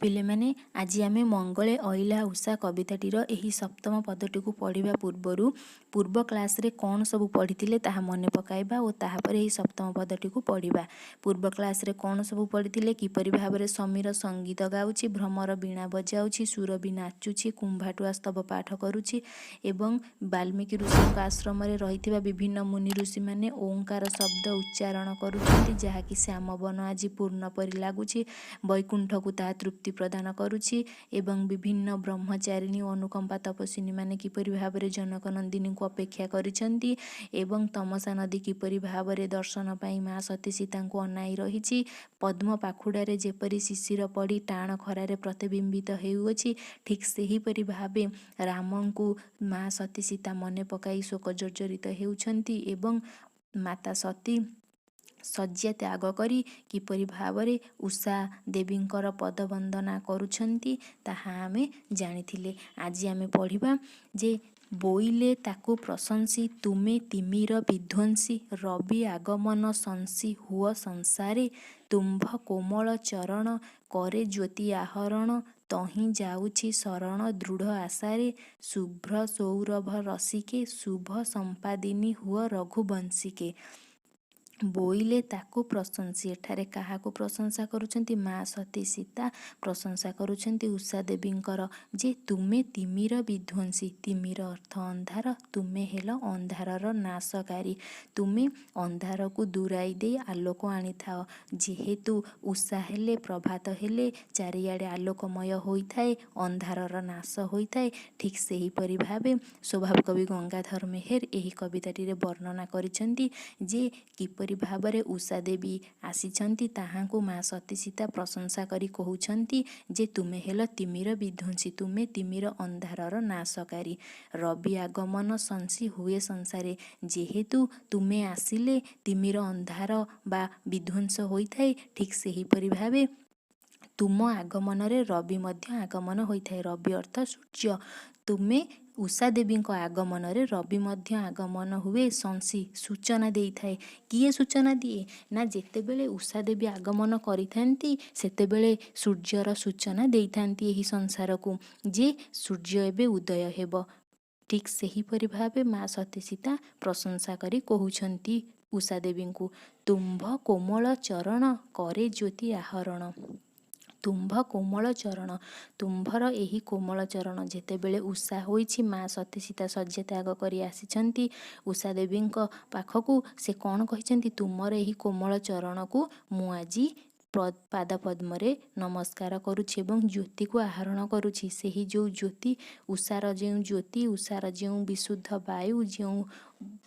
ପିଲାମାନେ, ଆଜି ଆମେ ମଙ୍ଗଳେ ଅଇଲା ଉଷା କବିତାଟିର ଏହି ସପ୍ତମ ପଦଟିକୁ ପଢ଼ିବା ପୂର୍ବରୁ ପୂର୍ବ କ୍ଲାସ୍ରେ କ'ଣ ସବୁ ପଢ଼ିଥିଲେ ତାହା ମନେ ପକାଇବା ଓ ତାହାପରେ ଏହି ସପ୍ତମ ପଦଟିକୁ ପଢ଼ିବା। ପୂର୍ବ କ୍ଲାସ୍ରେ କ'ଣ ସବୁ ପଢ଼ିଥିଲେ? କିପରି ଭାବରେ ସମୀର ସଙ୍ଗୀତ ଗାଉଛି, ଭ୍ରମର ବୀଣା ବଜାଉଛି, ସୁରଭି ନାଚୁଛି, କୁମ୍ଭାଟୁଆ ସ୍ତବ ପାଠ କରୁଛି ଏବଂ ବାଲ୍ମୀକି ଋଷିଙ୍କ ଆଶ୍ରମରେ ରହିଥିବା ବିଭିନ୍ନ ମୁନି ଋଷିମାନେ ଓଁକାର ଶବ୍ଦ ଉଚ୍ଚାରଣ କରୁଛନ୍ତି, ଯାହାକି ଶ୍ୟାମବନ ଆଜି ପୂର୍ଣ୍ଣ ପରି ଲାଗୁଛି, ବୈକୁଣ୍ଠକୁ ତାହା ତୃପ୍ତି ପ୍ରଦାନ କରୁଛି ଏବଂ ବିଭିନ୍ନ ବ୍ରହ୍ମଚାରିଣୀ ଓ ଅନୁକମ୍ପା ତପସ୍ୱିନୀମାନେ କିପରି ଭାବରେ ଜନକ ନନ୍ଦିନୀଙ୍କୁ ଅପେକ୍ଷା କରିଛନ୍ତି ଏବଂ ତମସା ନଦୀ କିପରି ଭାବରେ ଦର୍ଶନ ପାଇଁ ମା ସତୀ ସୀତାଙ୍କୁ ଅନାଇ ରହିଛି, ପଦ୍ମ ପାଖୁଡ଼ାରେ ଯେପରି ଶିଶିର ପଡ଼ି ଟାଣ ଖରାରେ ପ୍ରତିବିମ୍ବିତ ହେଉଅଛି, ଠିକ୍ ସେହିପରି ଭାବେ ରାମଙ୍କୁ ମା ସତୀ ସୀତା ମନେ ପକାଇ ଶୋକ ଜର୍ଜରିତ ହେଉଛନ୍ତି ଏବଂ ମାତା ସତୀ ଶଯ୍ୟା ତ୍ୟାଗ କରି କିପରି ଭାବରେ ଉଷା ଦେବୀଙ୍କର ପଦବନ୍ଦନା କରୁଛନ୍ତି, ତାହା ଆମେ ଜାଣିଥିଲେ। ଆଜି ଆମେ ପଢ଼ିବା ଯେ ବୋଇଲେ ତାକୁ ପ୍ରଶଂସି ତୁମେ ତିମିର ବିଧ୍ୱଂସୀ, ରବି ଆଗମନ ଶଂସି ହୁଅ ସଂସାରେ। ତୁମ୍ଭ କୋମଳ ଚରଣ କରେ ଜ୍ୟୋତି ଆହରଣ, ତହିଁ ଯାଉଛି ଶରଣ ଦୃଢ଼ ଆଶାରେ। ଶୁଭ୍ର ସୌରଭ ରସିକେ, ଶୁଭ ସମ୍ପାଦିନୀ ହୁଅ ରଘୁବଂଶିକେ। ବୋଇଲେ ତାକୁ ପ୍ରଶଂସି। ଏଠାରେ କାହାକୁ ପ୍ରଶଂସା କରୁଛନ୍ତି? ମା ସତୀ ସୀତା ପ୍ରଶଂସା କରୁଛନ୍ତି ଉଷା ଦେବୀଙ୍କର ଯେ ତୁମେ ତିମିର ବିଧ୍ୱଂସୀ। ତିମିର ଅର୍ଥ ଅନ୍ଧାର। ତୁମେ ହେଲ ଅନ୍ଧାରର ନାଶକାରୀ। ତୁମେ ଅନ୍ଧାରକୁ ଦୂରାଇ ଦେଇ ଆଲୋକ ଆଣିଥାଅ। ଯେହେତୁ ଉଷା ହେଲେ, ପ୍ରଭାତ ହେଲେ ଚାରିଆଡ଼େ ଆଲୋକମୟ ହୋଇଥାଏ, ଅନ୍ଧାରର ନାଶ ହୋଇଥାଏ, ଠିକ୍ ସେହିପରି ଭାବେ ସ୍ୱଭାବ କବି ଗଙ୍ଗାଧର ମେହେର ଏହି କବିତାଟିରେ ବର୍ଣ୍ଣନା କରିଛନ୍ତି ଯେ କିପରି ଭାବରେ ଉଷା ଦେବୀ ଆସିଛନ୍ତି, ତାହାଙ୍କୁ ମା ସତୀ ସୀତା ପ୍ରଶଂସା କରି କହୁଛନ୍ତି ଯେ ତୁମେ ହେଲ ତିମିର ବିଧ୍ୱଂସୀ, ତୁମେ ତିମିର ଅନ୍ଧାରର ନାଶକାରୀ। ରବି ଆଗମନ ଶଂସି ହୁଏ ସଂସାରେ। ଯେହେତୁ ତୁମେ ଆସିଲେ ତିମିର ଅନ୍ଧାର ବା ବିଧ୍ୱଂସ ହୋଇଥାଏ, ଠିକ୍ ସେହିପରି ଭାବେ ତୁମ ଆଗମନରେ ରବି ମଧ୍ୟ ଆଗମନ ହୋଇଥାଏ। ରବି ଅର୍ଥ ସୂର୍ଯ୍ୟ। ତୁମେ ଉଷା ଦେବୀଙ୍କ ଆଗମନରେ ରବି ମଧ୍ୟ ଆଗମନ ହୁଏ। ଶଂସି, ସୂଚନା ଦେଇଥାଏ। କିଏ ସୂଚନା ଦିଏ? ନା, ଯେତେବେଳେ ଉଷା ଦେବୀ ଆଗମନ କରିଥାନ୍ତି, ସେତେବେଳେ ସୂର୍ଯ୍ୟର ସୂଚନା ଦେଇଥାନ୍ତି ଏହି ସଂସାରକୁ ଯେ ସୂର୍ଯ୍ୟ ଏବେ ଉଦୟ ହେବ। ଠିକ୍ ସେହିପରି ଭାବେ ମା ସତୀ ସୀତା ପ୍ରଶଂସା କରି କହୁଛନ୍ତି ଉଷା ଦେବୀଙ୍କୁ, ତୁମ୍ଭ କୋମଳ ଚରଣ କରେ ଜ୍ୟୋତି ଆହରଣ। ତୁମ୍ଭ କୋମଳ ଚରଣ, ତୁମ୍ଭର ଏହି କୋମଳ ଚରଣ। ଯେତେବେଳେ ଉଷା ହୋଇଛି, ମା ସତୀ ସୀତା ଶଯ୍ୟା ତ୍ୟାଗ କରି ଆସିଛନ୍ତି ଉଷା ଦେବୀଙ୍କ ପାଖକୁ, ସେ କ'ଣ କହିଛନ୍ତି? ତୁମର ଏହି କୋମଳ ଚରଣକୁ ମୁଁ ଆଜି ପାଦ ପଦ୍ମରେ ନମସ୍କାର କରୁଛି ଏବଂ ଜ୍ୟୋତିକୁ ଆହରଣ କରୁଛି। ସେହି ଯେଉଁ ଜ୍ୟୋତି, ଉଷାର ଯେଉଁ ଜ୍ୟୋତି, ଉଷାର ଯେଉଁ ବିଶୁଦ୍ଧ ବାୟୁ, ଯେଉଁ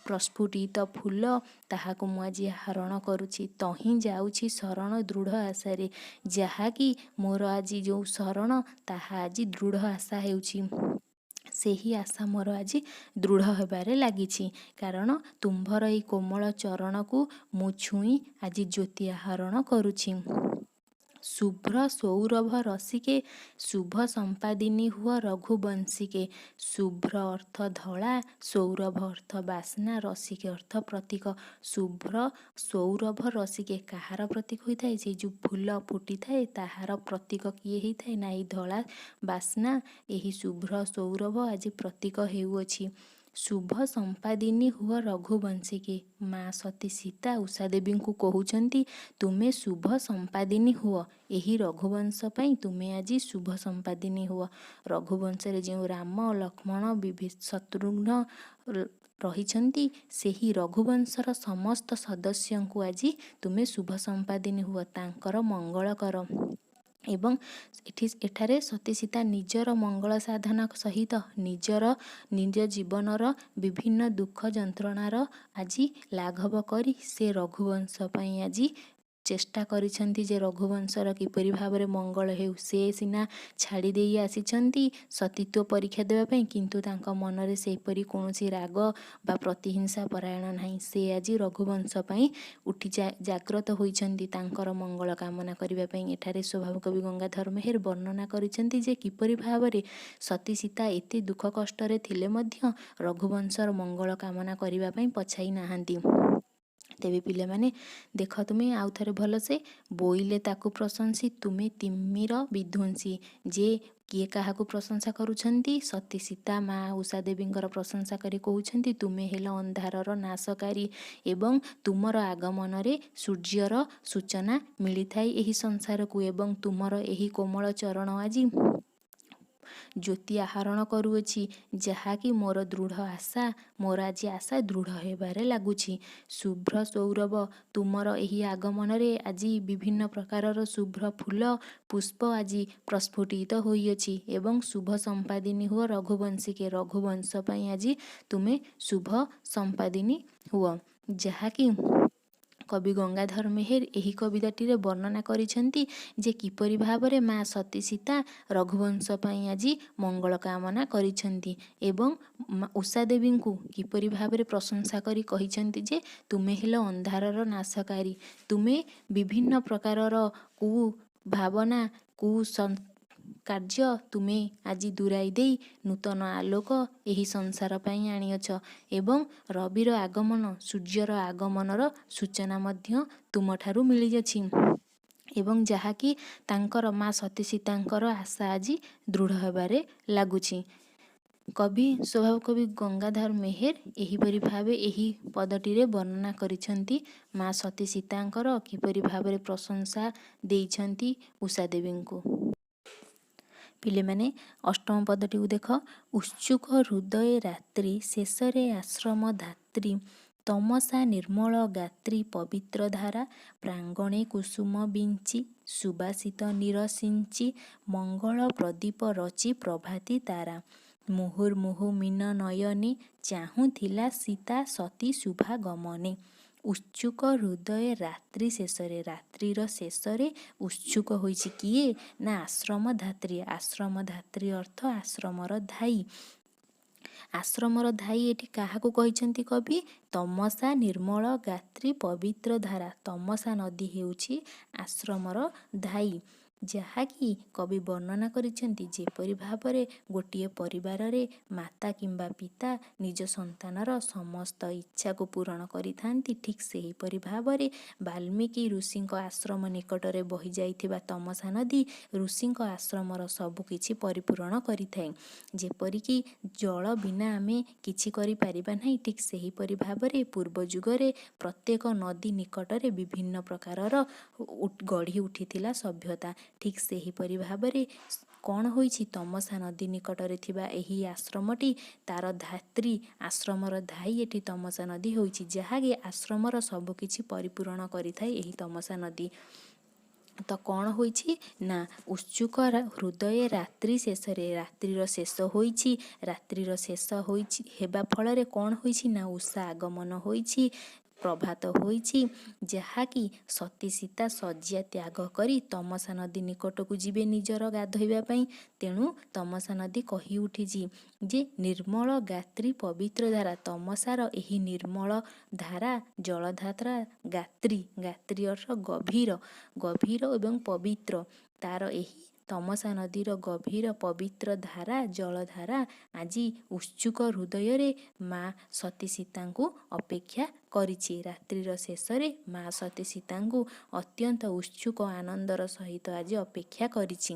ପ୍ରସ୍ଫୁଟିତ ଫୁଲ, ତାହାକୁ ମୁଁ ଆଜି ଆହରଣ କରୁଛି। ତହିଁ ଯାଉଛି ଶରଣ ଦୃଢ଼ ଆଶାରେ। ଯାହାକି ମୋର ଆଜି ଯେଉଁ ଶରଣ, ତାହା ଆଜି ଦୃଢ଼ ଆଶା ହେଉଛି। ସେହି ଆଶା ମୋର ଆଜି ଦୃଢ଼ ହେବାରେ ଲାଗିଛି, କାରଣ ତୁମ୍ଭର ଏହି କୋମଳ ଚରଣକୁ ମୁଁ ଛୁଇଁ ଆଜି ଜ୍ୟୋତି ଆହରଣ କରୁଛି। ଶୁଭ୍ର ସୌରଭ ରସିକେ, ଶୁଭ ସମ୍ପାଦିନୀ ହୁଅ ରଘୁବଂଶିକେ। ଶୁଭ୍ର ଅର୍ଥ ଧଳା, ସୌରଭ ଅର୍ଥ ବାସ୍ନା, ରସିକେ ଅର୍ଥ ପ୍ରତୀକ। ଶୁଭ୍ର ସୌରଭ ରସିକେ କାହାର ପ୍ରତୀକ ହୋଇଥାଏ? ସେଇ ଯେଉଁ ଫୁଲ ଫୁଟିଥାଏ, ତାହାର ପ୍ରତୀକ କିଏ ହେଇଥାଏ? ନା, ଏଇ ଧଳା ବାସ୍ନା, ଏହି ଶୁଭ୍ର ସୌରଭ ଆଜି ପ୍ରତୀକ ହେଉଅଛି। ଶୁଭ ସମ୍ପାଦିନୀ ହୁଅ ରଘୁବଂଶିକେ। ମା ସତୀ ସୀତା ଉଷା ଦେବୀଙ୍କୁ କହୁଛନ୍ତି, ତୁମେ ଶୁଭ ସମ୍ପାଦିନୀ ହୁଅ। ଏହି ରଘୁବଂଶ ପାଇଁ ତୁମେ ଆଜି ଶୁଭ ସମ୍ପାଦିନୀ ହୁଅ। ରଘୁବଂଶରେ ଯେଉଁ ରାମ, ଲକ୍ଷ୍ମଣ, ଶତ୍ରୁଘ୍ନ ରହିଛନ୍ତି, ସେହି ରଘୁବଂଶର ସମସ୍ତ ସଦସ୍ୟଙ୍କୁ ଆଜି ତୁମେ ଶୁଭ ସମ୍ପାଦିନୀ ହୁଅ, ତାଙ୍କର ମଙ୍ଗଳ କର। ଏବଂ ଏଠି ଏଠାରେ ସତୀ ସୀତା ନିଜର ମଙ୍ଗଳ ସାଧନ ସହିତ ନିଜର ନିଜ ଜୀବନର ବିଭିନ୍ନ ଦୁଃଖ ଯନ୍ତ୍ରଣାର ଆଜି ଲାଘବ କରି ସେ ରଘୁବଂଶ ପାଇଁ ଆଜି ଚେଷ୍ଟା କରିଛନ୍ତି ଯେ ରଘୁବଂଶର କିପରି ଭାବରେ ମଙ୍ଗଳ ହେଉ। ସେ ସିନା ଛାଡ଼ି ଦେଇ ଆସିଛନ୍ତି ସତୀତ୍ୱ ପରୀକ୍ଷା ଦେବା ପାଇଁ, କିନ୍ତୁ ତାଙ୍କ ମନରେ ସେହିପରି କୌଣସି ରାଗ ବା ପ୍ରତିହିଂସା ପରାୟଣ ନାହିଁ। ସେ ଆଜି ରଘୁବଂଶ ପାଇଁ ଉଠି ଜାଗ୍ରତ ହୋଇଛନ୍ତି ତାଙ୍କର ମଙ୍ଗଳ କାମନା କରିବା ପାଇଁ। ଏଠାରେ ସ୍ୱଭାବ କବି ଗଙ୍ଗାଧର ମେହେର ବର୍ଣ୍ଣନା କରିଛନ୍ତି ଯେ କିପରି ଭାବରେ ସତୀ ସୀତା ଏତେ ଦୁଃଖ କଷ୍ଟରେ ଥିଲେ ମଧ୍ୟ ରଘୁବଂଶର ମଙ୍ଗଳ କାମନା କରିବା ପାଇଁ ପଛାଇ ନାହାନ୍ତି। ତେବେ ପିଲାମାନେ, ଦେଖ ତୁମେ ଆଉ ଥରେ ଭଲସେ। ବୋଇଲେ ତାକୁ ପ୍ରଶଂସି ତୁମେ ତିମିର ବିଧ୍ୱଂସୀ। ଯେ କିଏ କାହାକୁ ପ୍ରଶଂସା କରୁଛନ୍ତି? ସତୀ ସୀତା ମା ଉଷା ଦେବୀଙ୍କର ପ୍ରଶଂସା କରି କହୁଛନ୍ତି, ତୁମେ ହେଲ ଅନ୍ଧାରର ନାଶକାରୀ ଏବଂ ତୁମର ଆଗମନରେ ସୂର୍ଯ୍ୟର ସୂଚନା ମିଳିଥାଏ ଏହି ସଂସାରକୁ, ଏବଂ ତୁମର ଏହି କୋମଳ ଚରଣ ଆଜି ଜ୍ୟୋତି ଆହରଣ କରୁଅଛି, ଯାହାକି ମୋର ଦୃଢ଼ ଆଶା, ମୋର ଆଜି ଆଶା ଦୃଢ଼ ହେବାରେ ଲାଗୁଛି। ଶୁଭ୍ର ସୌରଭ, ତୁମର ଏହି ଆଗମନରେ ଆଜି ବିଭିନ୍ନ ପ୍ରକାରର ଶୁଭ୍ର ଫୁଲ ପୁଷ୍ପ ଆଜି ପ୍ରସ୍ଫୁଟିତ ହୋଇଅଛି। ଏବଂ ଶୁଭ ସମ୍ପାଦିନୀ ହୁଅ ରଘୁବଂଶୀକେ, ରଘୁବଂଶ ପାଇଁ ଆଜି ତୁମେ ଶୁଭ ସମ୍ପାଦିନୀ ହୁଅ। ଯାହାକି କବି ଗଙ୍ଗାଧର ମେହେର ଏହି କବିତାଟିରେ ବର୍ଣ୍ଣନା କରିଛନ୍ତି ଯେ କିପରି ଭାବରେ ମା ସତୀ ସୀତା ରଘୁବଂଶ ପାଇଁ ଆଜି ମଙ୍ଗଳ କାମନା କରିଛନ୍ତି ଏବଂ ଉଷା ଦେବୀଙ୍କୁ କିପରି ଭାବରେ ପ୍ରଶଂସା କରି କହିଛନ୍ତି ଯେ ତୁମେ ହେଲ ଅନ୍ଧାରର ନାଶକାରୀ, ତୁମେ ବିଭିନ୍ନ ପ୍ରକାରର କୁ ଭାବନା, କୁ କାର୍ଯ୍ୟ ତୁମେ ଆଜି ଦୂରାଇ ଦେଇ ନୂତନ ଆଲୋକ ଏହି ସଂସାର ପାଇଁ ଆଣିଅଛ, ଏବଂ ରବିର ଆଗମନ, ସୂର୍ଯ୍ୟର ଆଗମନର ସୂଚନା ମଧ୍ୟ ତୁମଠାରୁ ମିଳିଅଛି, ଏବଂ ଯାହାକି ତାଙ୍କର ମା ସତୀ ସୀତାଙ୍କର ଆଶା ଆଜି ଦୃଢ଼ ହେବାରେ ଲାଗୁଛି। କବି ସ୍ୱଭାବ କବି ଗଙ୍ଗାଧର ମେହେର ଏହିପରି ଭାବେ ଏହି ପଦଟିରେ ବର୍ଣ୍ଣନା କରିଛନ୍ତି ମା ସତୀ ସୀତାଙ୍କର କିପରି ଭାବରେ ପ୍ରଶଂସା ଦେଇଛନ୍ତି ଉଷା ଦେବୀଙ୍କୁ। ପିଲେମାନେ, ଅଷ୍ଟମ ପଦଟିକୁ ଦେଖ। ଉତ୍ସୁକ ହୃଦୟ ରାତ୍ରି ଶେଷରେ ଆଶ୍ରମ ଧାତ୍ରୀ ତମସା ନିର୍ମଳ ଗାତ୍ରୀ ପବିତ୍ର ଧାରା ପ୍ରାଙ୍ଗଣେ କୁସୁମ ବିଞ୍ଚି ସୁବାସିତ ନୀର ସିଞ୍ଚି ମଙ୍ଗଳ ପ୍ରଦୀପ ରଚି ପ୍ରଭାତୀ ତାରା। ମୁହୁର୍ମୁହୁ ମୀନ ନୟନେ ଚାହୁଁଥିଲା ସୀତା ସତୀ ଶୁଭାଗମନେ। ଉତ୍ସୁକ ହୃଦୟ ରାତ୍ରି ଶେଷରେ, ରାତ୍ରିର ଶେଷରେ ଉତ୍ସୁକ ହୋଇଛି କିଏ ନା ଆଶ୍ରମ ଧାତ୍ରୀ। ଆଶ୍ରମ ଧାତ୍ରୀ ଅର୍ଥ ଆଶ୍ରମର ଧାଇ। ଆଶ୍ରମର ଧାଇ ଏଠି କାହାକୁ କହିଛନ୍ତି କବି? ତମସା ନିର୍ମଳ ଗାତ୍ରୀ ପବିତ୍ର ଧାରା। ତମସା ନଦୀ ହେଉଛି ଆଶ୍ରମର ଧାଇ, ଯାହାକି କବି ବର୍ଣ୍ଣନା କରିଛନ୍ତି ଯେପରି ଭାବରେ ଗୋଟିଏ ପରିବାରରେ ମାତା କିମ୍ବା ପିତା ନିଜ ସନ୍ତାନର ସମସ୍ତ ଇଚ୍ଛାକୁ ପୂରଣ କରିଥାନ୍ତି, ଠିକ୍ ସେହିପରି ଭାବରେ ବାଲ୍ମୀକି ଋଷିଙ୍କ ଆଶ୍ରମ ନିକଟରେ ବହିଯାଇଥିବା ତମସା ନଦୀ ଋଷିଙ୍କ ଆଶ୍ରମର ସବୁକିଛି ପରିପୂରଣ କରିଥାଏ। ଯେପରିକି ଜଳ ବିନା ଆମେ କିଛି କରିପାରିବା ନାହିଁ, ଠିକ୍ ସେହିପରି ଭାବରେ ପୂର୍ବ ଯୁଗରେ ପ୍ରତ୍ୟେକ ନଦୀ ନିକଟରେ ବିଭିନ୍ନ ପ୍ରକାରର ଗଢ଼ି ଉଠିଥିଲା ସଭ୍ୟତା। ଠିକ୍ ସେହିପରି ଭାବରେ କ'ଣ ହୋଇଛି? ତମସା ନଦୀ ନିକଟରେ ଥିବା ଏହି ଆଶ୍ରମଟି ତାର ଧାତ୍ରୀ, ଆଶ୍ରମର ଧାଇ ଏଠି ତମସା ନଦୀ ହୋଇଛି, ଯାହାକି ଆଶ୍ରମର ସବୁକିଛି ପରିପୂରଣ କରିଥାଏ ଏହି ତମସା ନଦୀ। ତ କ'ଣ ହୋଇଛି ନା ଉତ୍ସୁକ ହୃଦୟ ରାତ୍ରି ଶେଷରେ, ରାତ୍ରିର ଶେଷ ହୋଇଛି। ରାତ୍ରିର ଶେଷ ହୋଇଛି ହେବା ଫଳରେ କ'ଣ ହୋଇଛି ନା ଉଷା ଆଗମନ ହୋଇଛି, ପ୍ରଭାତ ହୋଇଛି, ଯାହାକି ସତୀ ସୀତା ଶଯ୍ୟା ତ୍ୟାଗ କରି ତମସା ନଦୀ ନିକଟକୁ ଯିବେ ନିଜର ଗାଧୋଇବା ପାଇଁ। ତେଣୁ ତମସା ନଦୀ କହି ଉଠିଛି ଯେ ନିର୍ମଳ ଗାତ୍ରୀ ପବିତ୍ର ଧାରା, ତମସାର ଏହି ନିର୍ମଳ ଧାରା, ଜଳଧାରା, ଗାତ୍ରୀ, ଗାତ୍ରୀ ଅର୍ଥ ଗଭୀର, ଗଭୀର ଏବଂ ପବିତ୍ର, ତାର ଏହି ତମସା ନଦୀର ଗଭୀର ପବିତ୍ର ଧାରା, ଜଳଧାରା ଆଜି ଉତ୍ସୁକ ହୃଦୟରେ ମା ସତୀ ସୀତାଙ୍କୁ ଅପେକ୍ଷା କରିଛି। ରାତ୍ରିର ଶେଷରେ ମା ସତୀ ସୀତାଙ୍କୁ ଅତ୍ୟନ୍ତ ଉତ୍ସୁକ ଆନନ୍ଦର ସହିତ ଆଜି ଅପେକ୍ଷା କରିଛି।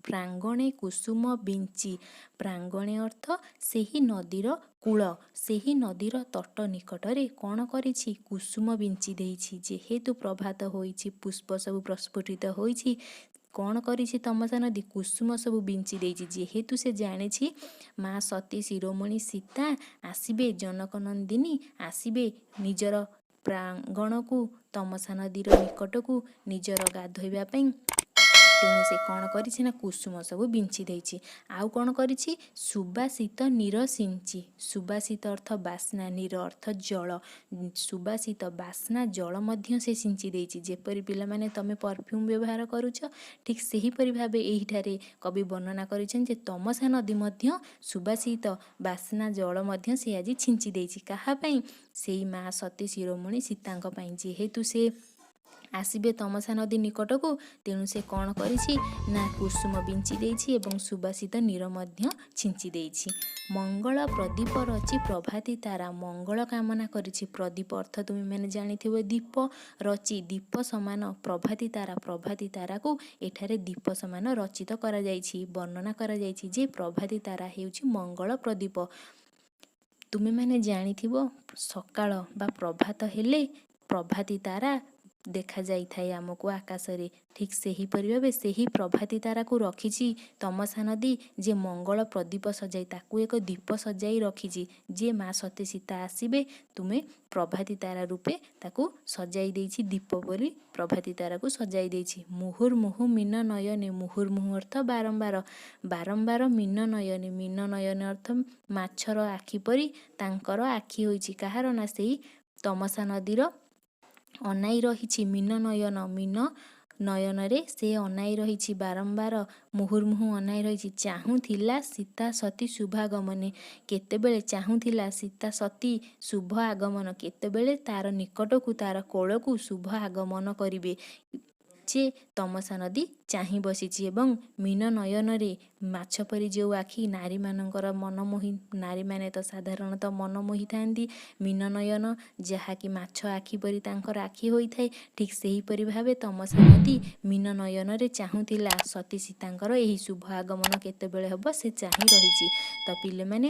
ପ୍ରାଙ୍ଗଣେ କୁସୁମ ବିଞ୍ଚି, ପ୍ରାଙ୍ଗଣେ ଅର୍ଥ ସେହି ନଦୀର କୂଳ, ସେହି ନଦୀର ତଟ ନିକଟରେ କ'ଣ କରିଛି? କୁସୁମ ବିଞ୍ଚି ଦେଇଛି। ଯେହେତୁ ପ୍ରଭାତ ହୋଇଛି, ପୁଷ୍ପ ସବୁ ପ୍ରସ୍ଫୁଟିତ ହୋଇଛି, କ'ଣ କରିଛି ତମସା ନଦୀ? କୁସୁମ ସବୁ ବିଞ୍ଚି ଦେଇଛି। ଯେହେତୁ ସେ ଜାଣିଛି ମା ସତୀ ଶିରୋମଣି ସୀତା ଆସିବେ, ଜନକ ନନ୍ଦିନୀ ଆସିବେ ନିଜର ପ୍ରାଙ୍ଗଣକୁ, ତମସା ନଦୀର ନିକଟକୁ ନିଜର ଗାଧୋଇବା ପାଇଁ, ତେଣୁ ସେ କ'ଣ କରିଛି ନା କୁସୁମ ସବୁ ବିଞ୍ଚି ଦେଇଛି। ଆଉ କ'ଣ କରିଛି? ସୁବାସିତ ନୀର ସିଞ୍ଚି। ସୁବାସିତ ଅର୍ଥ ବାସ୍ନା, ନୀର ଅର୍ଥ ଜଳ। ସୁବାସିତ ବାସ୍ନା ଜଳ ମଧ୍ୟ ସେ ସିଞ୍ଚି ଦେଇଛି। ଯେପରି ପିଲାମାନେ ତମେ ପରଫ୍ୟୁମ୍ ବ୍ୟବହାର କରୁଛ, ଠିକ୍ ସେହିପରି ଭାବେ ଏହିଠାରେ କବି ବର୍ଣ୍ଣନା କରିଛନ୍ତି ଯେ ତମସା ନଦୀ ମଧ୍ୟ ସୁବାସିତ ବାସ୍ନା ଜଳ ମଧ୍ୟ ସେ ଆଜି ଛିଞ୍ଚି ଦେଇଛି। କାହା ପାଇଁ? ସେଇ ମା ସତୀ ଶିରୋମଣି ସୀତାଙ୍କ ପାଇଁ। ଯେହେତୁ ସେ ଆସିବେ ତମସା ନଦୀ ନିକଟକୁ, ତେଣୁ ସେ କ'ଣ କରିଛି ନା କୁସୁମ ବିଞ୍ଚି ଦେଇଛି ଏବଂ ସୁବାସିତ ନୀର ମଧ୍ୟ ଛିଞ୍ଚି ଦେଇଛି। ମଙ୍ଗଳ ପ୍ରଦୀପ ରଚି ପ୍ରଭାତୀ ତାରା, ମଙ୍ଗଳ କାମନା କରିଛି। ପ୍ରଦୀପ ଅର୍ଥ ତୁମେମାନେ ଜାଣିଥିବ ଦୀପ, ରଚି ଦୀପ ସମାନ, ପ୍ରଭାତୀ ତାରା, ପ୍ରଭାତୀ ତାରାକୁ ଏଠାରେ ଦୀପ ସମାନ ରଚିତ କରାଯାଇଛି, ବର୍ଣ୍ଣନା କରାଯାଇଛି ଯେ ପ୍ରଭାତୀ ତାରା ହେଉଛି ମଙ୍ଗଳ ପ୍ରଦୀପ। ତୁମେମାନେ ଜାଣିଥିବ ସକାଳ ବା ପ୍ରଭାତ ହେଲେ ପ୍ରଭାତୀ ତାରା ଦେଖାଯାଇଥାଏ ଆମକୁ ଆକାଶରେ। ଠିକ୍ ସେହିପରି ଭାବେ ସେହି ପ୍ରଭାତୀ ତାରାକୁ ରଖିଛି ତମସା ନଦୀ ଯେ ମଙ୍ଗଳ ପ୍ରଦୀପ ସଜାଇ, ତାକୁ ଏକ ଦୀପ ସଜାଇ ରଖିଛି ଯେ ମା ସତୀ ସୀତା ଆସିବେ, ତୁମେ ପ୍ରଭାତୀ ତାରା ରୂପେ ତାକୁ ସଜାଇ ଦେଇଛି, ଦୀପ ପରି ପ୍ରଭାତୀ ତାରାକୁ ସଜାଇ ଦେଇଛି। ମୁହୁର୍ମୁହୁ ମୀନ ନୟନେ, ମୁହୁର୍ମୁହୁ ଅର୍ଥ ବାରମ୍ବାର, ବାରମ୍ବାର, ମୀନ ନୟନେ, ମୀନ ନୟନ ଅର୍ଥ ମାଛର ଆଖି ପରି ତାଙ୍କର ଆଖି ହୋଇଛି। କାହାର ନା ସେଇ ତମସା ନଦୀର ଅନାଇ ରହିଛି। ମୀନ ନୟନ, ମୀନ ନୟନରେ ସେ ଅନାଇ ରହିଛି ବାରମ୍ବାର, ମୁହୁର୍ମୁହୁ ଅନାଇ ରହିଛି। ଚାହୁଁଥିଲା ସୀତା ସତୀ ଶୁଭାଗମନେ, କେତେବେଳେ ଚାହୁଁଥିଲା ସୀତା ସତୀ ଶୁଭ ଆଗମନ, କେତେବେଳେ ତାର ନିକଟକୁ ତାର କୋଳକୁ ଶୁଭ ଆଗମନ କରିବେ ଯେ ତମସା ନଦୀ ଚାହିଁ ବସିଛି। ଏବଂ ମୀନ ନୟନରେ ମାଛ ପରି ଯେଉଁ ଆଖି, ନାରୀମାନଙ୍କର ମନମୋହି, ନାରୀମାନେ ତ ସାଧାରଣତଃ ମନମୋହିଥାନ୍ତି, ମୀନ ନୟନ ଯାହାକି ମାଛ ଆଖି ପରି ତାଙ୍କର ଆଖି ହୋଇଥାଏ, ଠିକ୍ ସେହିପରି ଭାବେ ତମସା ନଦୀ ମୀନ ନୟନରେ ଚାହୁଁଥିଲା ସତୀ ସୀତାଙ୍କର ଏହି ଶୁଭ ଆଗମନ କେତେବେଳେ ହେବ ସେ ଚାହିଁ ରହିଛି। ତ ପିଲାମାନେ,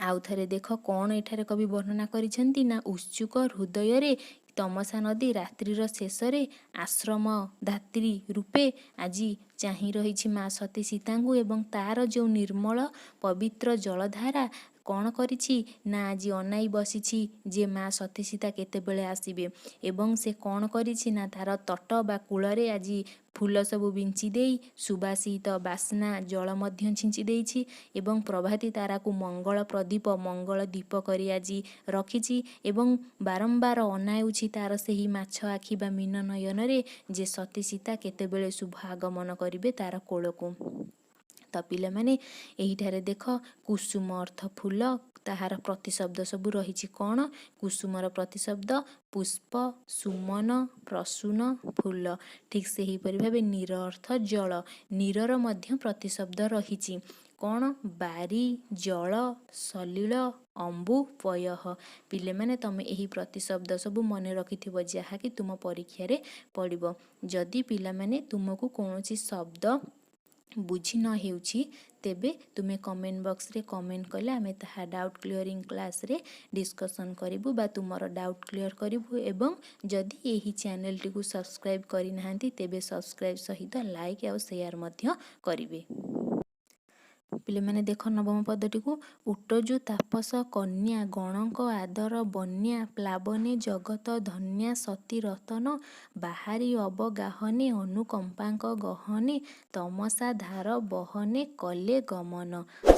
ଆଉ ଥରେ ଦେଖ କ'ଣ ଏଠାରେ କବି ବର୍ଣ୍ଣନା କରିଛନ୍ତି ନା ଉତ୍ସୁକ ହୃଦୟରେ ତମସା ନଦୀ ରାତ୍ରିର ଶେଷରେ ଆଶ୍ରମ ଧାତ୍ରୀ ରୂପେ ଆଜି ଚାହିଁ ରହିଛି ମା ସତୀ ସୀତାଙ୍କୁ, ଏବଂ ତାର ଯେଉଁ ନିର୍ମଳ ପବିତ୍ର ଜଳଧାରା କ'ଣ କରିଛି ନା ଆଜି ଅନାଇ ବସିଛି ଯେ ମା ସତୀ ସୀତା କେତେବେଳେ ଆସିବେ। ଏବଂ ସେ କ'ଣ କରିଛି ନା ତାର ତଟ ବା କୂଳରେ ଆଜି ଫୁଲ ସବୁ ବିଞ୍ଚି ଦେଇ ସୁବାସିତ ବାସ୍ନା ଜଳ ମଧ୍ୟ ଛିଞ୍ଚି ଦେଇଛି, ଏବଂ ପ୍ରଭାତୀ ତାରାକୁ ମଙ୍ଗଳ ପ୍ରଦୀପ, ମଙ୍ଗଳ ଦୀପ କରି ଆଜି ରଖିଛି, ଏବଂ ବାରମ୍ବାର ଅନାଉଛି ତାର ସେହି ମାଛ ଆଖି ବା ମୀନ ନୟନରେ ଯେ ସତୀ ସୀତା କେତେବେଳେ ଶୁଭ ଆଗମନ କରିବେ ତାର କୋଳକୁ। ତ ପିଲାମାନେ, ଏହିଠାରେ ଦେଖ କୁସୁମ ଅର୍ଥ ଫୁଲ, ତାହାର ପ୍ରତିଶବ୍ଦ ସବୁ ରହିଛି। କ'ଣ କୁସୁମର ପ୍ରତିଶବ୍ଦ? ପୁଷ୍ପ, ସୁମନ, ପ୍ରସୂନ, ଫୁଲ। ଠିକ୍ ସେହିପରି ଭାବେ ନୀର ଅର୍ଥ ଜଳ, ନୀରର ମଧ୍ୟ ପ୍ରତିଶବ୍ଦ ରହିଛି। କ'ଣ? ବାରି, ଜଳ, ସଲିଳ, ଅମ୍ବୁ, ପୟଃ। ପିଲାମାନେ, ତମେ ଏହି ପ୍ରତିଶବ୍ଦ ସବୁ ମନେ ରଖିଥିବ ଯାହାକି ତୁମ ପରୀକ୍ଷାରେ ପଡ଼ିବ। ଯଦି ପିଲାମାନେ ତୁମକୁ କୌଣସି ଶବ୍ଦ ବୁଝି ନ ହେଉଛି, ତେବେ ତୁମେ କମେଣ୍ଟ ବକ୍ସରେ କମେଣ୍ଟ କଲେ ଆମେ ତାହା ଡାଉଟ୍ କ୍ଲିୟରିଂ କ୍ଲାସ୍ରେ ଡିସ୍କସନ୍ କରିବୁ ବା ତୁମର ଡାଉଟ୍ କ୍ଲିୟର କରିବୁ। ଏବଂ ଯଦି ଏହି ଚ୍ୟାନେଲଟିକୁ ସବସ୍କ୍ରାଇବ୍ କରିନାହାନ୍ତି, ତେବେ ସବସ୍କ୍ରାଇବ୍ ସହିତ ଲାଇକ୍ ଆଉ ସେୟାର ମଧ୍ୟ କରିବେ। ପିଲାମାନେ, ଦେଖ ନବମ ପଦଟିକୁ। ଉଟଜୁ ତାପସ କନ୍ୟା ଗଣଙ୍କ ଆଦର ବନ୍ୟା ପ୍ଲାବନେ ଜଗତ ଧନ୍ୟା ସତୀ ରତନ ବାହାରି ଅବଗାହନେ ଅନୁକମ୍ପାଙ୍କ ଗହନେ ତମସା ଧାର ବହନେ କଲେ ଗମନ।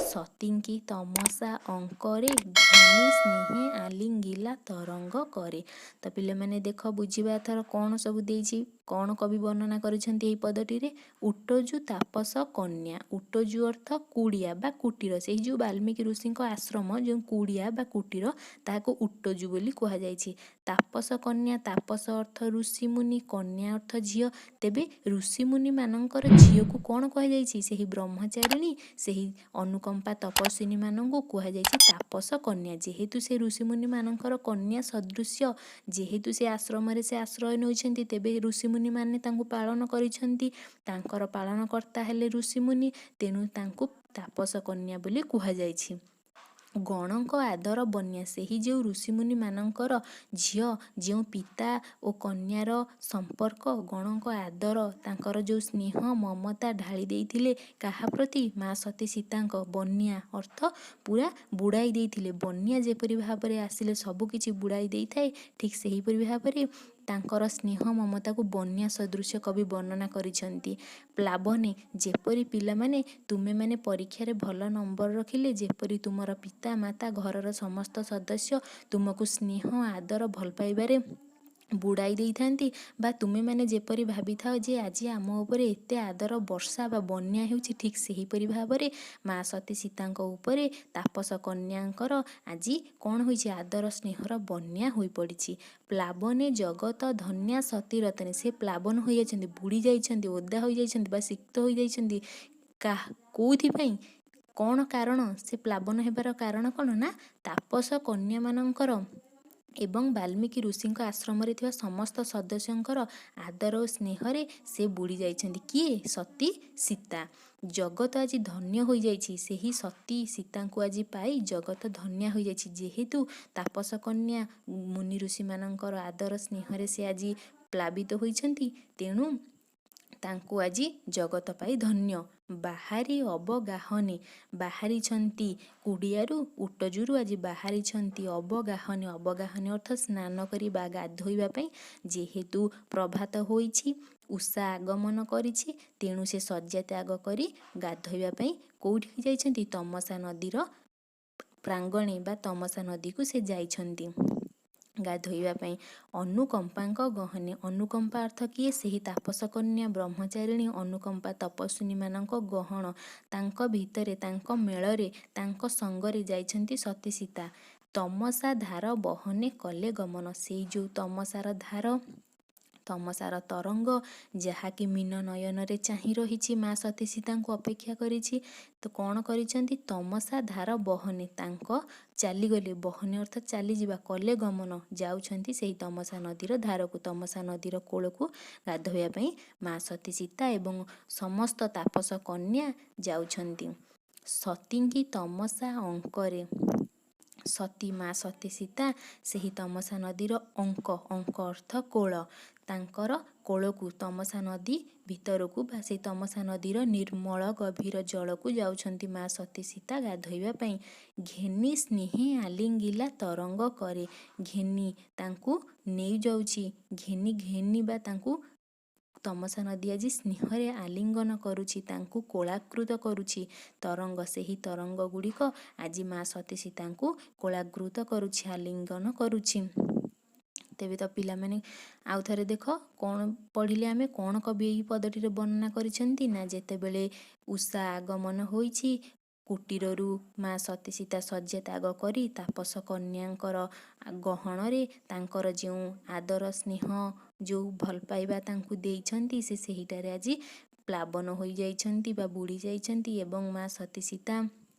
ସତୀଙ୍କି ତମସା ଅଙ୍କରେ ଘେନି ସ୍ନେହେ ଆଲିଙ୍ଗିଲା ତରଙ୍ଗ କରେ। ତ ପିଲାମାନେ ଦେଖ, ବୁଝିବା ଏଥର କ'ଣ ସବୁ ଦେଇଛି, କ'ଣ କବି ବର୍ଣ୍ଣନା କରିଛନ୍ତି ଏହି ପଦଟିରେ। ଉଟଜୁ ତାପସ କନ୍ୟା, ଉଟଜୁ ଅର୍ଥ କୁଡ଼ିଆ ବା କୁଟୀର। ସେହି ଯେଉଁ ବାଲ୍ମୀକି ଋଷିଙ୍କ ଆଶ୍ରମ ଯେଉଁ କୁଡ଼ିଆ ବା କୁଟୀର, ତାହାକୁ ଉଟଜୁ ବୋଲି କୁହାଯାଇଛି। ତାପସ କନ୍ୟା, ତାପସ ଅର୍ଥ ଋଷିମୁନି, କନ୍ୟା ଅର୍ଥ ଝିଅ। ତେବେ ଋଷିମୁନିମାନଙ୍କର ଝିଅକୁ କ'ଣ କୁହାଯାଇଛି? ସେହି ବ୍ରହ୍ମଚାରିଣୀ, ସେହି ଅନୁକମ୍ପା ତପସ୍ୱିନୀମାନଙ୍କୁ କୁହାଯାଇଛି ତାପସ କନ୍ୟା। ଯେହେତୁ ସେ ଋଷିମୁନିମାନଙ୍କର କନ୍ୟା ସଦୃଶ୍ୟ, ଯେହେତୁ ସେ ଆଶ୍ରମରେ ସେ ଆଶ୍ରୟ ନେଉଛନ୍ତି, ତେବେ ଋଷିମୁନିମାନେ ତାଙ୍କୁ ପାଳନ କରିଛନ୍ତି, ତାଙ୍କର ପାଳନକର୍ତ୍ତା ହେଲେ ଋଷିମୁନି, ତେଣୁ ତାଙ୍କୁ ତାପସ କନ୍ୟା ବୋଲି କୁହାଯାଇଛି। ଗଣଙ୍କ ଆଦର ବନ୍ୟା, ସେହି ଯେଉଁ ଋଷିମୁନିମାନଙ୍କର ଝିଅ, ଯେଉଁ ପିତା ଓ କନ୍ୟାର ସମ୍ପର୍କ, ଗଣଙ୍କ ଆଦର, ତାଙ୍କର ଯେଉଁ ସ୍ନେହ ମମତା ଢାଳି ଦେଇଥିଲେ କାହା ପ୍ରତି? ମା ସତୀ ସୀତାଙ୍କ। ବନ୍ୟା ଅର୍ଥ ପୁରା ବୁଡ଼ାଇ ଦେଇଥିଲେ। ବନ୍ୟା ଯେପରି ଭାବରେ ଆସିଲେ ସବୁକିଛି ବୁଡ଼ାଇ ଦେଇଥାଏ, ଠିକ୍ ସେହିପରି ଭାବରେ ତାଙ୍କର ସ୍ନେହ ମମତାକୁ ବନ୍ୟା ସଦୃଶ୍ୟ କବି ବର୍ଣ୍ଣନା କରିଛନ୍ତି। ପ୍ଲାବନେ, ଯେପରି ପିଲାମାନେ ତୁମେମାନେ ପରୀକ୍ଷାରେ ଭଲ ନମ୍ବର ରଖିଲେ ଯେପରି ତୁମର ପିତା ମାତା ଘରର ସମସ୍ତ ସଦସ୍ୟ ତୁମକୁ ସ୍ନେହ ଆଦର ଭଲ ପାଇବାରେ ବୁଡ଼ାଇ ଦେଇଥାନ୍ତି, ବା ତୁମେମାନେ ଯେପରି ଭାବିଥାଅ ଯେ ଆଜି ଆମ ଉପରେ ଏତେ ଆଦର ବର୍ଷା ବା ବନ୍ୟା ହେଉଛି, ଠିକ୍ ସେହିପରି ଭାବରେ ମା ସତୀ ସୀତାଙ୍କ ଉପରେ ତାପସ କନ୍ୟାଙ୍କର ଆଜି କ'ଣ ହୋଇଛି? ଆଦର ସ୍ନେହର ବନ୍ୟା ହୋଇପଡ଼ିଛି। ପ୍ଲାବନେ ଜଗତ ଧନ୍ୟା ସତୀ ରତନୀ। ସେ ପ୍ଲାବନ ହୋଇଯାଇଛନ୍ତି, ବୁଡ଼ି ଯାଇଛନ୍ତି, ଓଦା ହୋଇଯାଇଛନ୍ତି ବା ସିକ୍ତ ହୋଇଯାଇଛନ୍ତି। କାହା କେଉଁଥିପାଇଁ, କ'ଣ କାରଣ? ସେ ପ୍ଲାବନ ହେବାର କାରଣ କ'ଣ ନା ତାପସ କନ୍ୟାମାନଙ୍କର ଏବଂ ବାଲ୍ମୀକି ଋଷିଙ୍କ ଆଶ୍ରମରେ ଥିବା ସମସ୍ତ ସଦସ୍ୟଙ୍କର ଆଦର ଓ ସ୍ନେହରେ ସେ ବୁଡ଼ି ଯାଇଛନ୍ତି। କିଏ? ସତୀ ସୀତା। ଜଗତ ଆଜି ଧନ୍ୟ ହୋଇଯାଇଛି। ସେହି ସତୀ ସୀତାଙ୍କୁ ଆଜି ପାଇ ଜଗତ ଧନ୍ୟ ହୋଇଯାଇଛି। ଯେହେତୁ ତାପସ କନ୍ୟା, ମୁନି ଋଷିମାନଙ୍କର ଆଦର ସ୍ନେହରେ ସେ ଆଜି ପ୍ଲାବିତ ହୋଇଛନ୍ତି, ତେଣୁ ତାଙ୍କୁ ଆଜି ଜଗତ ପାଇ ଧନ୍ୟ। ବାହାରି ଅବଗାହନେ, ବାହାରିଛନ୍ତି କୁଡ଼ିଆରୁ, ଉଟଜୁରୁ ଆଜି ବାହାରିଛନ୍ତି। ଅବଗାହନେ, ଅବଗାହନେ ଅର୍ଥ ସ୍ନାନ କରିବା, ଗାଧୋଇବା ପାଇଁ। ଯେହେତୁ ପ୍ରଭାତ ହୋଇଛି, ଉଷା ଆଗମନ କରିଛି, ତେଣୁ ସେ ଶଯ୍ୟା ତ୍ୟାଗ କରି ଗାଧୋଇବା ପାଇଁ କେଉଁଠିକି ଯାଇଛନ୍ତି? ତମସା ନଦୀର ପ୍ରାଙ୍ଗଣେ ବା ତମସା ନଦୀକୁ ସେ ଯାଇଛନ୍ତି ଗାଧୋଇବା ପାଇଁ। ଅନୁକମ୍ପାଙ୍କ ଗହନେ। ଅନୁକମ୍ପା ଅର୍ଥ କିଏ? ସେହି ତାପସ କନ୍ୟା, ବ୍ରହ୍ମଚାରିଣୀ, ଅନୁକମ୍ପା ତପସ୍ୱିନୀମାନଙ୍କ ଗହଣ, ତାଙ୍କ ଭିତରେ, ତାଙ୍କ ମେଳରେ, ତାଙ୍କ ସଙ୍ଗରେ ଯାଇଛନ୍ତି ସତୀ ସୀତା। ତମସା ଧାର ବହନେ କଲେ ଗମନ। ସେଇ ଯେଉଁ ତମସାର ଧାର, ତମସାର ତରଙ୍ଗ, ଯାହାକି ମୀନ ନୟନରେ ଚାହିଁ ରହିଛି, ମା ସତୀ ସୀତାଙ୍କୁ ଅପେକ୍ଷା କରିଛି, ତ କ'ଣ କରିଛନ୍ତି? ତମସା ଧାର ବହନେ, ତାଙ୍କ ଚାଲିଗଲେ। ବହନେ ଅର୍ଥ ଚାଲିଯିବା, କଲେ ଗମନ, ଯାଉଛନ୍ତି ସେହି ତମସା ନଦୀର ଧାରକୁ, ତମସା ନଦୀର କୂଳକୁ ଗାଧୋଇବା ପାଇଁ ମା ସତୀ ସୀତା ଏବଂ ସମସ୍ତ ତାପସ କନ୍ୟା ଯାଉଛନ୍ତି। ସତୀଙ୍କି ତମସା ଅଙ୍କରେ, ସତୀ ମା ସତୀ ସୀତା ସେହି ତମସା ନଦୀର ଅଙ୍କ, ଅଙ୍କ ଅର୍ଥ କୋଳ, ତାଙ୍କର କୋଳକୁ, ତମସା ନଦୀ ଭିତରକୁ ବା ସେଇ ତମସା ନଦୀର ନିର୍ମଳ ଗଭୀର ଜଳକୁ ଯାଉଛନ୍ତି ମା ସତୀ ସୀତା ଗାଧୋଇବା ପାଇଁ। ଘେନି ସ୍ନେହେ ଆଲିଙ୍ଗିଲା ତରଙ୍ଗ କରେ। ଘେନି, ତାଙ୍କୁ ନେଇଯାଉଛି। ଘେନି, ଘେନି ବା ତାଙ୍କୁ ତମସା ନଦୀ ଆଜି ସ୍ନେହରେ ଆଲିଙ୍ଗନ କରୁଛି, ତାଙ୍କୁ କୋଳାକୃତ କରୁଛି। ତରଙ୍ଗ, ସେହି ତରଙ୍ଗ ଗୁଡ଼ିକ ଆଜି ମା ସତୀ ସୀତାଙ୍କୁ କୋଳାକୃତ କରୁଛି, ଆଲିଙ୍ଗନ କରୁଛି। ତେବେ ତ ପିଲାମାନେ, ଆଉ ଥରେ ଦେଖ କ'ଣ ପଢ଼ିଲେ ଆମେ। କ'ଣ କବି ଏହି ପଦଟିରେ ବର୍ଣ୍ଣନା କରିଛନ୍ତି ନା ଯେତେବେଳେ ଉଷା ଆଗମନ ହୋଇଛି, କୁଟୀରରୁ ମା ସତୀ ସୀତା ଶଯ୍ୟା ତ୍ୟାଗ କରି ତାପସ କନ୍ୟାଙ୍କର ଗହଣରେ ତାଙ୍କର ଯେଉଁ ଆଦର ସ୍ନେହ, ଯେଉଁ ଭଲ ପାଇବା ତାଙ୍କୁ ଦେଇଛନ୍ତି, ସେ ସେହିଟାରେ ଆଜି ପ୍ଲାବନ ହୋଇଯାଇଛନ୍ତି ବା ବୁଡ଼ି ଯାଇଛନ୍ତି ଏବଂ ମା ସତୀ ସୀତା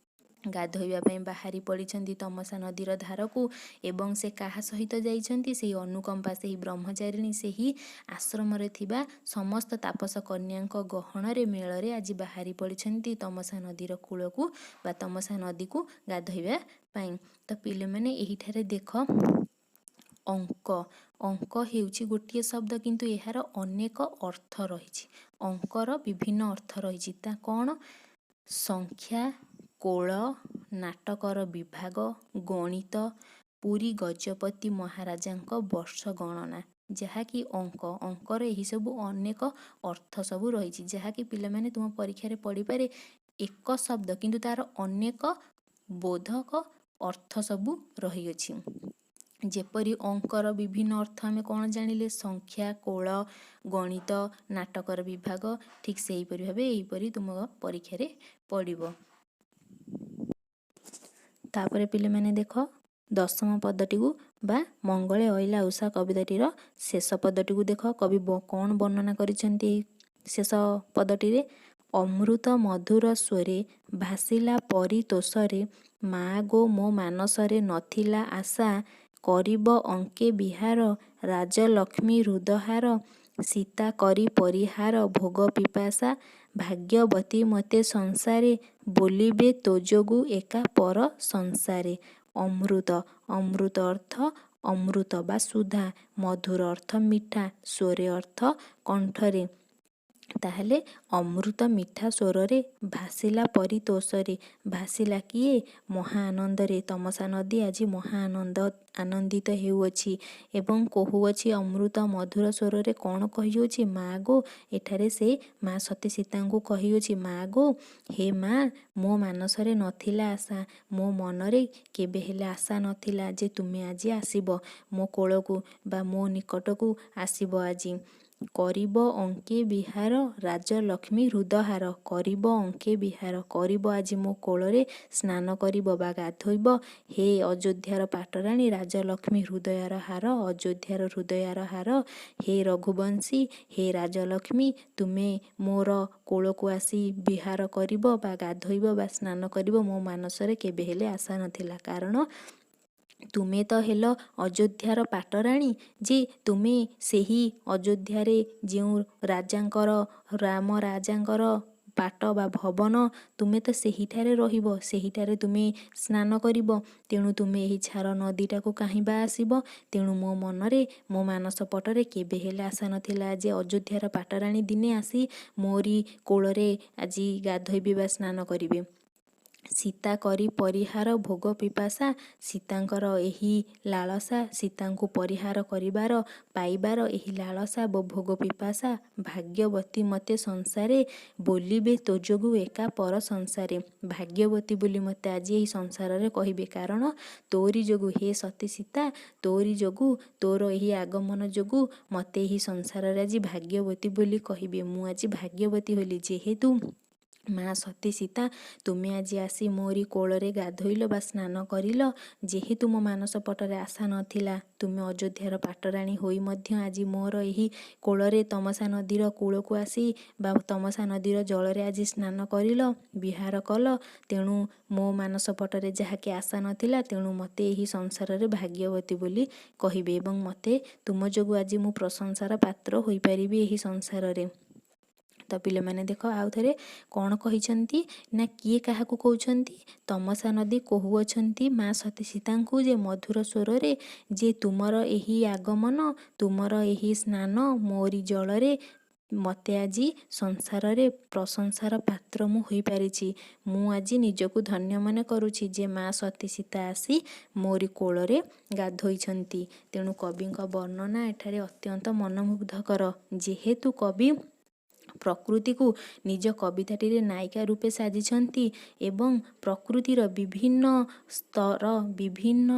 ଗାଧୋଇବା ପାଇଁ ବାହାରି ପଡ଼ିଛନ୍ତି ତମସା ନଦୀର ଧାରକୁ। ଏବଂ ସେ କାହା ସହିତ ଯାଇଛନ୍ତି? ସେହି ଅନୁକମ୍ପା, ସେହି ବ୍ରହ୍ମଚାରିଣୀ, ସେହି ଆଶ୍ରମରେ ଥିବା ସମସ୍ତ ତାପସ କନ୍ୟାଙ୍କ ଗହଣରେ, ମେଳରେ ଆଜି ବାହାରି ପଡ଼ିଛନ୍ତି ତମସା ନଦୀର କୂଳକୁ ବା ତମସା ନଦୀକୁ ଗାଧୋଇବା ପାଇଁ। ତ ପିଲାମାନେ, ଏହିଠାରେ ଦେଖ, ଅଙ୍କ, ଅଙ୍କ ହେଉଛି ଗୋଟିଏ ଶବ୍ଦ, କିନ୍ତୁ ଏହାର ଅନେକ ଅର୍ଥ ରହିଛି। ଅଙ୍କର ବିଭିନ୍ନ ଅର୍ଥ ରହିଛି। ତା କ'ଣ? ସଂଖ୍ୟା, କୋଳ, ନାଟକର ବିଭାଗ, ଗଣିତ, ପୁରୀ ଗଜପତି ମହାରାଜାଙ୍କ ବର୍ଷ ଗଣନା, ଯାହାକି ଅଙ୍କ। ଅଙ୍କର ଏହିସବୁ ଅନେକ ଅର୍ଥ ସବୁ ରହିଛି, ଯାହାକି ପିଲାମାନେ ତୁମ ପରୀକ୍ଷାରେ ପଡ଼ିପାରେ। ଏକ ଶବ୍ଦ, କିନ୍ତୁ ତା'ର ଅନେକ ବୋଧକ ଅର୍ଥ ସବୁ ରହିଅଛି। ଯେପରି ଅଙ୍କର ବିଭିନ୍ନ ଅର୍ଥ ଆମେ କ'ଣ ଜାଣିଲେ? ସଂଖ୍ୟା, କୋଳ, ଗଣିତ, ନାଟକର ବିଭାଗ। ଠିକ୍ ସେହିପରି ଭାବେ ଏହିପରି ତୁମ ପରୀକ୍ଷାରେ ପଡ଼ିବ। ତାପରେ ପିଲାମାନେ ଦେଖ 10ମ ପଦଟିକୁ ବା ମଙ୍ଗଳେ ଅଇଲା ଉଷା କବିତାଟିର ଶେଷ ପଦଟିକୁ ଦେଖ, କବି କ'ଣ ବର୍ଣ୍ଣନା କରିଛନ୍ତି ଶେଷ ପଦଟିରେ। ଅମୃତ ମଧୁର ସ୍ୱରେ ଭାସିଲା ପରିତୋଷରେ, ମା ଗୋ ମୋ ମାନସରେ ନଥିଲା ଆଶା, କରିବ ଅଙ୍କେ ବିହାର ରାଜଲକ୍ଷ୍ମୀ ହୃଦହାର, ସୀତା କରି ପରିହାର ଭୋଗ ପିପାସା, ଭାଗ୍ୟବତୀ ମୋତେ ସଂସାରେ ବୋଲିବେ ତୋ ଯୋଗୁ ଏକା ପର ସଂସାରେ। ଅମୃତ, ଅମୃତ ଅର୍ଥ ଅମୃତ ବା ସୁଧା, ମଧୁର ଅର୍ଥ ମିଠା, ସ୍ୱରେ ଅର୍ଥ କଣ୍ଠରେ। ତାହେଲେ ଅମୃତ ମିଠା ସ୍ୱରରେ ଭାସିଲା ପରିତୋଷରେ। ଭାସିଲା କିଏ? ମହା ଆନନ୍ଦରେ। ତମସା ନଦୀ ଆଜି ମହା ଆନନ୍ଦ ଆନନ୍ଦିତ ହେଉଅଛି ଏବଂ କହୁଅଛି ଅମୃତ ମଧୁର ସ୍ୱରରେ। କ'ଣ କହିଅଛି? ମା ଗୋ, ଏଠାରେ ସେ ମା ସତୀ ସୀତାଙ୍କୁ କହିଅଛି, ମା ଗୋ, ହେ ମା, ମୋ ମାନସରେ ନଥିଲା ଆଶା, ମୋ ମନରେ କେବେ ହେଲେ ଆଶା ନଥିଲା ଯେ ତୁମେ ଆଜି ଆସିବ ମୋ କୋଳକୁ ବା ମୋ ନିକଟକୁ ଆସିବ ଆଜି। କରିବ ଅଙ୍କେ ବିହାର ରାଜଲକ୍ଷ୍ମୀ ହୃଦହାର। କରିବ ଅଙ୍କେ ବିହାର, କରିବ ଆଜି ମୋ କୋଳରେ ସ୍ନାନ କରିବ ବା ଗାଧୋଇବ। ହେ ଅଯୋଧ୍ୟାର ପାଟରାଣୀ, ରାଜଲକ୍ଷ୍ମୀ ହୃଦୟର ହାର, ଅଯୋଧ୍ୟାର ହୃଦୟର ହାର, ହେ ରଘୁବଂଶୀ, ହେ ରାଜଲକ୍ଷ୍ମୀ, ତୁମେ ମୋର କୋଳକୁ ଆସି ବିହାର କରିବ ବା ଗାଧୋଇବ ବା ସ୍ନାନ କରିବ, ମୋ ମାନସରେ କେବେ ହେଲେ ଆଶା ନଥିଲା। କାରଣ ତୁମେ ତ ହେଲ ଅଯୋଧ୍ୟାର ପାଟରାଣୀ ଯେ ତୁମେ ସେହି ଅଯୋଧ୍ୟାରେ ଯେଉଁ ରାଜାଙ୍କର, ରାମ ରାଜାଙ୍କର ପାଟ ବା ଭବନ, ତୁମେ ତ ସେହିଠାରେ ରହିବ, ସେହିଠାରେ ତୁମେ ସ୍ନାନ କରିବ। ତେଣୁ ତୁମେ ଏହି ଛାର ନଦୀଟାକୁ କାହିଁ ବା ଆସିବ? ତେଣୁ ମୋ ମନରେ, ମୋ ମାନସ ପଟରେ କେବେ ହେଲେ ଆଶା ନଥିଲା ଯେ ଅଯୋଧ୍ୟାର ପାଟରାଣୀ ଦିନେ ଆସି ମୋରି କୋଳରେ ଆଜି ଗାଧୋଇବେ ବା ସ୍ନାନ କରିବେ। ସୀତା କରି ପରିହାର ଭୋଗ ପିପାସା। ସୀତାଙ୍କର ଏହି ଲାଳସା, ସୀତାଙ୍କୁ ପରିହାର କରିବାର, ପାଇବାର ଏହି ଲାଳସା ଓ ଭୋଗ ପିପାସା, ଭାଗ୍ୟବତୀ ମୋତେ ସଂସାରେ ବୋଲିବେ ତୋ ଯୋଗୁଁ ଏକା ପର ସଂସାରେ। ଭାଗ୍ୟବତୀ ବୋଲି ମୋତେ ଆଜି ଏହି ସଂସାରରେ କହିବେ, କାରଣ ତୋରି ଯୋଗୁଁ, ହେ ସତୀ ସୀତା, ତୋରି ଯୋଗୁଁ, ତୋର ଏହି ଆଗମନ ଯୋଗୁଁ ମୋତେ ଏହି ସଂସାରରେ ଆଜି ଭାଗ୍ୟବତୀ ବୋଲି କହିବେ। ମୁଁ ଆଜି ଭାଗ୍ୟବତୀ ହେଲି, ଯେହେତୁ ମା ସତୀ ସୀତା ତୁମେ ଆଜି ଆସି ମୋରି କୋଳରେ ଗାଧୋଇଲ ବା ସ୍ନାନ କରିଲ। ଯେହେତୁ ମୋ ମାନସ ପଟରେ ଆଶା ନଥିଲା, ତୁମେ ଅଯୋଧ୍ୟାର ପାଟରାଣୀ ହୋଇ ମଧ୍ୟ ଆଜି ମୋର ଏହି କୋଳରେ ତମସା ନଦୀର କୂଳକୁ ଆସି ବା ତମସା ନଦୀର ଜଳରେ ଆଜି ସ୍ନାନ କରିଲ, ବିହାର କଲ। ତେଣୁ ମୋ ମାନସ ପଟରେ ଯାହାକି ଆଶା ନଥିଲା, ତେଣୁ ମୋତେ ଏହି ସଂସାରରେ ଭାଗ୍ୟବତୀ ବୋଲି କହିବେ ଏବଂ ମୋତେ ତୁମ ଯୋଗୁଁ ଆଜି ମୁଁ ପ୍ରଶଂସାର ପାତ୍ର ହୋଇପାରିବି ଏହି ସଂସାରରେ। ତ ପିଲାମାନେ ଦେଖ, ଆଉ ଥରେ କ'ଣ କହିଛନ୍ତି ନା କିଏ କାହାକୁ କହୁଛନ୍ତି? ତମସା ନଦୀ କହୁଅଛନ୍ତି ମା ସତୀ ସୀତାଙ୍କୁ ଯେ ମଧୁର ସ୍ୱରରେ ଯେ ତୁମର ଏହି ଆଗମନ, ତୁମର ଏହି ସ୍ନାନ ମୋରି ଜଳରେ ମୋତେ ଆଜି ସଂସାରରେ ପ୍ରଶଂସାର ପାତ୍ର ମୁଁ ହୋଇପାରିଛି। ମୁଁ ଆଜି ନିଜକୁ ଧନ୍ୟ ମନେ କରୁଛି ଯେ ମା ସତୀ ସୀତା ଆସି ମୋରି କୋଳରେ ଗାଧୋଇଛନ୍ତି। ତେଣୁ କବିଙ୍କ ବର୍ଣ୍ଣନା ଏଠାରେ ଅତ୍ୟନ୍ତ ମନମୁଗ୍ଧକର। ଯେହେତୁ କବି ପ୍ରକୃତିକୁ ନିଜ କବିତାଟିରେ ନାୟିକା ରୂପେ ସାଜିଛନ୍ତି ଏବଂ ପ୍ରକୃତିର ବିଭିନ୍ନ ସ୍ତର, ବିଭିନ୍ନ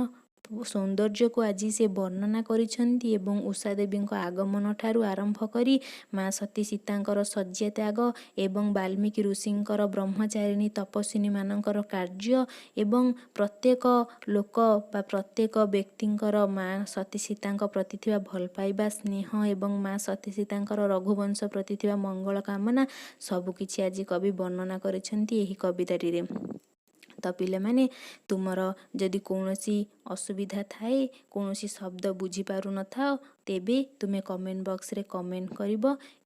ସୌନ୍ଦର୍ଯ୍ୟକୁ ଆଜି ସେ ବର୍ଣ୍ଣନା କରିଛନ୍ତି ଏବଂ ଉଷା ଦେବୀଙ୍କ ଆଗମନ ଠାରୁ ଆରମ୍ଭ କରି ମା ସତୀ ସୀତାଙ୍କର ଶଯ୍ୟା ତ୍ୟାଗ ଏବଂ ବାଲ୍ମୀକି ଋଷିଙ୍କର, ବ୍ରହ୍ମଚାରିଣୀ ତପସ୍ୱିନୀମାନଙ୍କର କାର୍ଯ୍ୟ ଏବଂ ପ୍ରତ୍ୟେକ ଲୋକ ବା ପ୍ରତ୍ୟେକ ବ୍ୟକ୍ତିଙ୍କର ମା ସତୀ ସୀତାଙ୍କ ପ୍ରତି ଥିବା ଭଲ ପାଇବା, ସ୍ନେହ ଏବଂ ମା ସତୀ ସୀତାଙ୍କର ରଘୁବଂଶ ପ୍ରତି ଥିବା ମଙ୍ଗଳ କାମନା, ସବୁକିଛି ଆଜି କବି ବର୍ଣ୍ଣନା କରିଛନ୍ତି ଏହି କବିତାଟିରେ। ତ ପିଲାମାନେ, ତୁମର ଯଦି କୌଣସି ଅସୁବିଧା ଥାଏ, କୌଣସି ଶବ୍ଦ ବୁଝିପାରୁନଥାଅ, ତେବେ ତୁମେ କମେଣ୍ଟ ବକ୍ସରେ କମେଣ୍ଟ କରିବ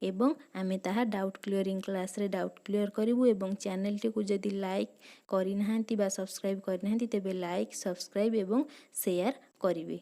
ଏବଂ ଆମେ ତାହା ଡାଉଟ୍ କ୍ଲିୟରିଂ କ୍ଲାସ୍ରେ ଡାଉଟ୍ କ୍ଲିୟର କରିବୁ। ଏବଂ ଚ୍ୟାନେଲଟିକୁ ଯଦି ଲାଇକ୍ କରିନାହାନ୍ତି ବା ସବସ୍କ୍ରାଇବ୍ କରିନାହାନ୍ତି, ତେବେ ଲାଇକ୍, ସବସ୍କ୍ରାଇବ୍ ଏବଂ ସେୟାର କରିବେ।